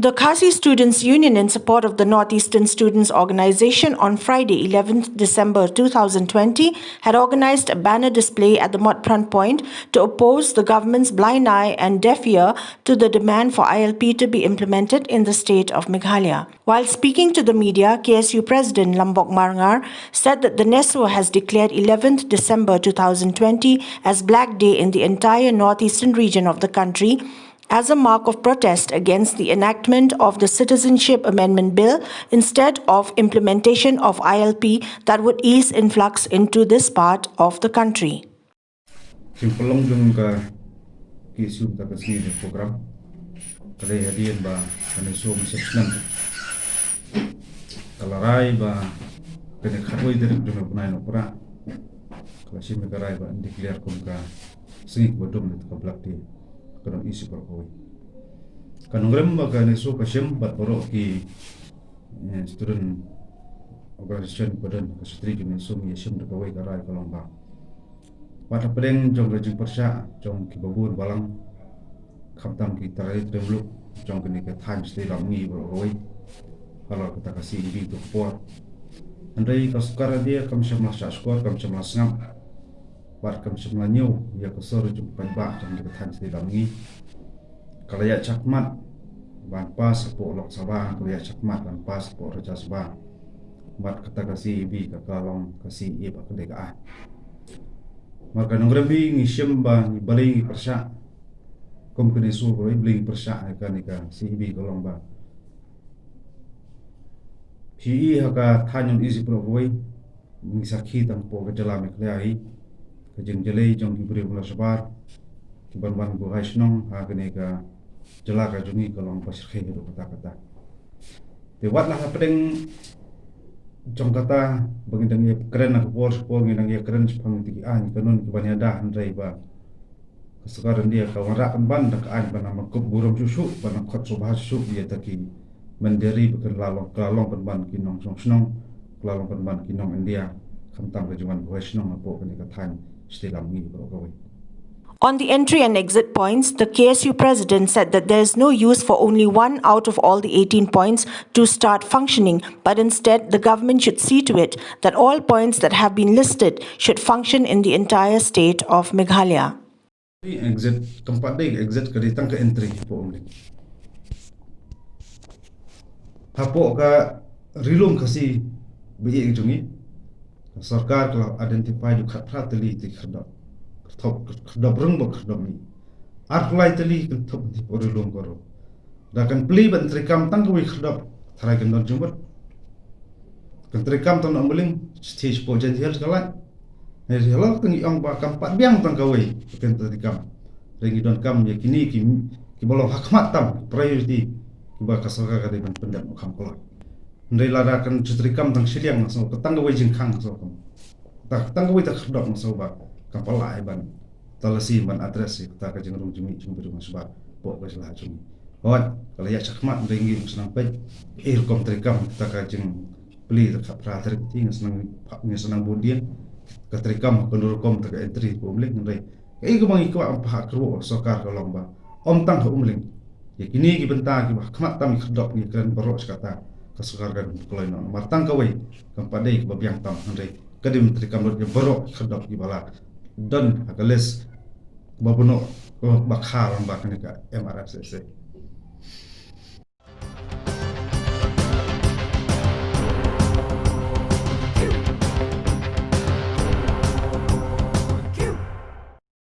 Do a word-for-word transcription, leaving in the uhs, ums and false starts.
The Khasi Students Union, in support of the Northeastern Students Organization, on Friday, eleventh December two thousand twenty, had organized a banner display at the Motphran Point to oppose the government's blind eye and deaf ear to the demand for I L P to be implemented in the state of Meghalaya. While speaking to the media, K S U President Lambok Marngar said that the NESO has declared eleventh December two thousand twenty as Black Day in the entire northeastern region of the country as a mark of protest against the enactment of the Citizenship Amendment Bill instead of implementation of I L P that would ease influx into this part of the country. Jingpynlong jong ka K S U mynta ka sngi ne program ka dei hadien ba ka NESO mynshwa snem ka la rai ba ka dei khatwei tarik jong u bnai Nohprah ka la shim ka rai ba yn declare kum ka sngi kaba dum ne ka Black Day. Ka nong isi baroh kawei. Ka nongrim ba ka NESO ka shim bad baroh ki, eh, student organization ba don ka secretary jong NESO ngi ïa shim da kawei ka rai ka long ba wat hapdeng jong ka jingpyrshah jong kiba bun balang, khamtam ki trai trai muluk jong kane ka thaiñ shatei lam ngi baroh kawei halor kata ka C A B tu ka por. Hynrei ka sorkar India kam shym la shah shkor, kam shym la sngap bad kam shym la ñiew ïa ka sur jong u paidbah jong kane ka thaiñ shatei lam ngi. Ka la ïaid shakhmat ban pass hapoh Lok Sabha, ka la ïaid shakhmat ban pass hapoh Rajya Sabha. Bad kata ka C A B ka, ka long ka C A A ba ka dei ka aiñ. Mar ka nongrim ngi shim ba ngi balei ngi pyrshah. Kum ka NESO kawei balei ngi pyrshah ïa kane ka C A B ka long ba phi i ha ka thaiñ nong isi baroh kawei. Ngi sakhi tang hapoh ka jylla Meghalaya hi ka jingjlei jong ki briew bym lah shabar ki ban wan buhai shnong ha kane ka jylla ka jong ngi ka long ba shyrkhei haduh katta katta. Te wat la hapdeng jong kata ba ngi dang ïa kren ha ka por sha ka por ngi dang ïa kren shaphang ki aiñ kanun ki ban ïada, hynrei ba ka sorkar India ka wanrah pynban da ka aiñ ban nang kup burom shuh shuh, ban nang khot sngewbha shuh ïa kita ki mynder ri ba kin la long, ka la long pynban ki nongshong shnong, ka la long pynban ki nong India, khamtam ka jingwan buhai shnong hapoh kane ka thaiñ shatei lam ngi baroh kawei. On the entry and exit points, the K S U president said that there is no use for only one out of all the eighteen points to start functioning, but instead the government should see to it that all points that have been listed should function in the entire state of Meghalaya. Exit, kam pat dei exit, ka dei tang ka entry hapoh Umling. Hapoh ka Ri Lum Khasi ba ïeit jong ngi, ka sorkar ka la identify ju khatphra tylli ki khyrdop. Khyrdop, khyrdop rung bad khyrdop mih. Arphew lai tylli ki kynthup hapoh Ri Lum ka ruh. Da kan plie ban treikam tang kawei khyrdop, tharai kan don jingmut. Kan treikam tang na Umling, shatei shapoh Jaintia Hills ka lait. Hynrei halor kata ngi ong ba kam pat biang tang kawei ka treikam. Hynrei ngi donkam ïa kine ki, kiba long ha khmat tam, priority, kiba ka sorkar ka dei ban pyndep noh kham kloi. Hynrei lada kan treikam tang shiliang, nga sngew ka tang kawei jingkhang, nga sngew kam. Tang, tang kawei ta khyrdop, nga sngew ba kam pat lah ban talasi ban address ïa kata ka jingrung jingmih jong ki briew shabar hapoh ka jylla jong ngi. Hooid, ka la ïaid shakhmat, hynrei ngi shu nang peit kaei rukom treikam kata ka jingplie da khatphra tylli ki, ngi shu nang, ngi shu nang bud ïa ka treikam ka rukom kata ka entry hapoh Umling, hynrei kaei kaba ngi kwah ban phah kyrwoh sorkar ka long ba ym tang ha Umling, ïa kine ki bynta kiba ha khmat tam ki khyrdop ngi kren baroh shi katta ka sorkar kan kloi noh. Namar tang kawei kam pat dei kaba biang tam, hynrei ka dei ban treikam lut ïa baroh ki khyrdop kiba la don ha ka list ba bun, ba kha lang ba kane ka M R S S A.